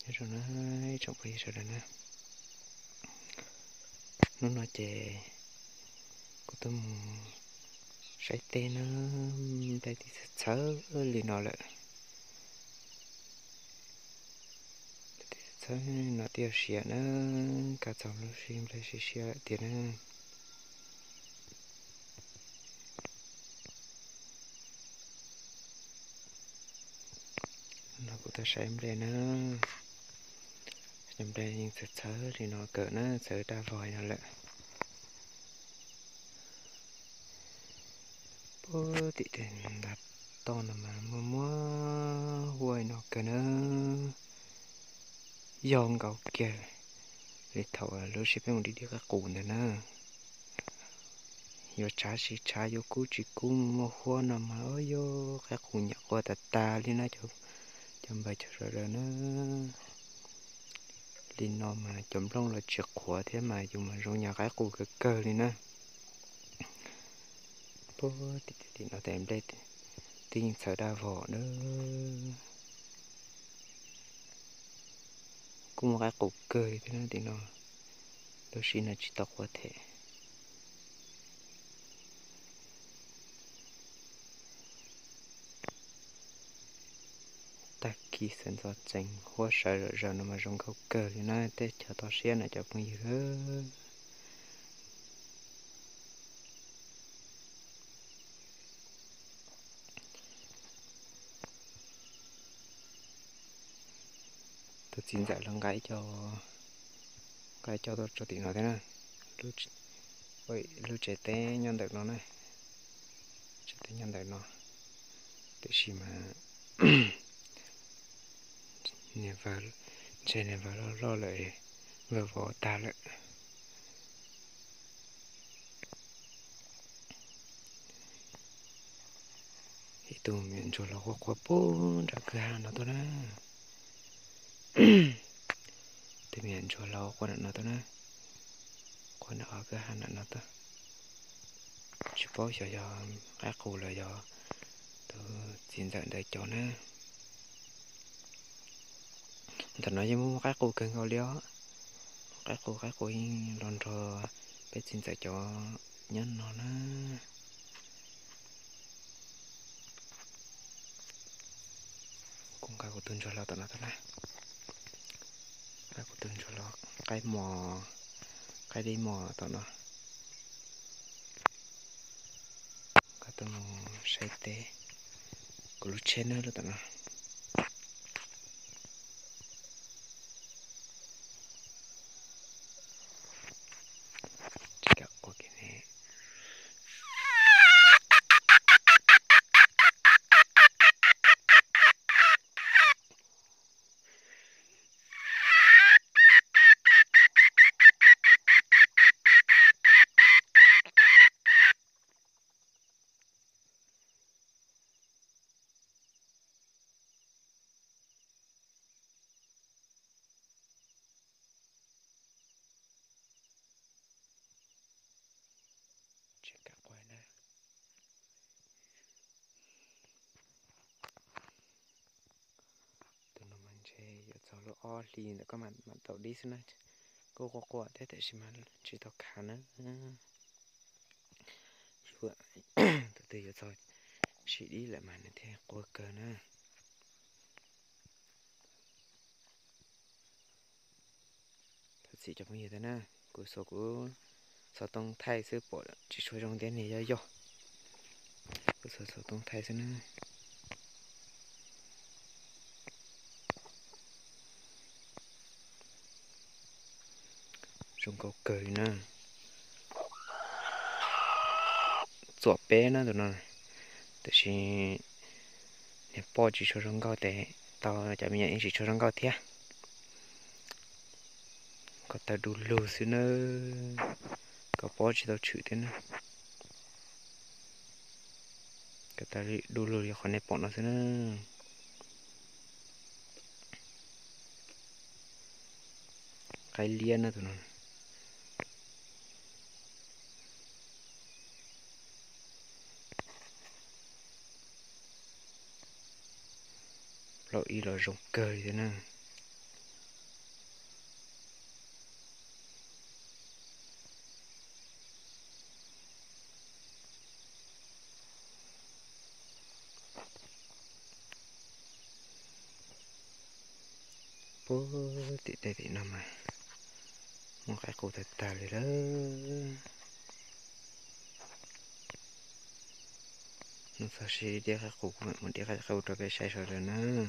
Nyob zoo na ib tsoom phooj ywg sawv daws na, hnub no ces kuv tuaj mus saib teb na, nplej twb txhawv txhawv li no lawm. Txhawv txhawv no twb yuav siav na, kaj txog lub sij nplej siav siav lawm tiag na. No kuv tuaj saib nplej na, cov nplej yeej txhawv txhawv li no kawg na, txhawv daj vog no lawm. Puag tim tej ntav toj no mas muaj muaj huab no kawg na, yog nkaus kiag li thaum lub sij peb mus dib dib qaib qus ntawd na. Yuav tshav tsis tshav, yuav kub tsis kub, muaj huab no mas yuav qaib qus nyam qua tas tas li na cov npawg cov sawv daws na. Li no mas cov nplooj los tsis qhuav thiab mas yus mas zoo nyam qaib qus kawg kawg li na. Puag tim tim no tes nplej twb yeej txhawv daj vog na. Kuj muaj qaib qus kawg li thiab na tim no, lub sij no tsis tau qua them. Tag kis sawv ntxov tsees huab sawv zom zaws no mas zoo nkauj kawg li na, teb chaws toj siab na cov phooj ywg. Tus txiv ntxawm lawv nqa ib co, nqa ib co tuaj tso tim no thiab na. Lub tsev teb nyob ntawm no na, tsev teb nyob ntawm no, tiam sis mas niag vawv, ntshe niag vawv loj loj lawm, vawv vov tag lawm. Ib tug me nyuam ntsuag los quaj quaj puag nram kwj ha no tuaj na. Tus me nyuam ntsuag los quaj nram no tuaj na, quaj nram qhov kwj ha nram no tuaj. Tsis paub xyov yog qaib qus los yog tus txiv ntxawm ntawd cov na. Ntawm no yeej muaj qaib qus kawg nkaus li os. Qaib qus, qaib qus yeej los nrog peb txiv ntxawm cov nyob no na. Kuv nqa kuv tus ntsuag los tom no tuaj na. Nqa kuv tus ntsuag los qaib mos, qaib dib mos tom no. Koj tuaj mus saib teb kuv lub tsheb na lub tom no. Tsis kam quaj kiag ne. Tsis kam quaj na. Tus no mas ntshe yuav txog lub ob hlis ntawm koj mam tau dib xwb na. Kuj quaj quaj thiab tiam sis mas tsis tau khav na. Tus twg yuav txog sim dib lawm mas nws thiaj quaj kawg na. Thov txim cov phooj ywg thiab na, kuv xuas kuv xov tooj thaij xwb pom tsis tshua zoo thiab niag yog yog. Kuv xuas xov tooj thaij xwb na. Zoo nkauj kawg li na. Txuam peb na tus no, tiam sis niag poj tsis tshua zoo nkauj tes tau cov me nyuam yeej tsis tshua zoo nkauj thiab. Kom tawg du lug xwb na, kom pob tsis tau tshwm thiab na. Kom tawg du lug li qhov nej pom no xwb na. Qaib liab na tus no. Plaub ib los zoo kawg li thiab na. Puag tim tej tim no mas muaj qaib qus tag tag li lawm. Hnub txog sib deb qaib qus, kuv mam mus deb qaib qus rau peb saib sawv daws nawb.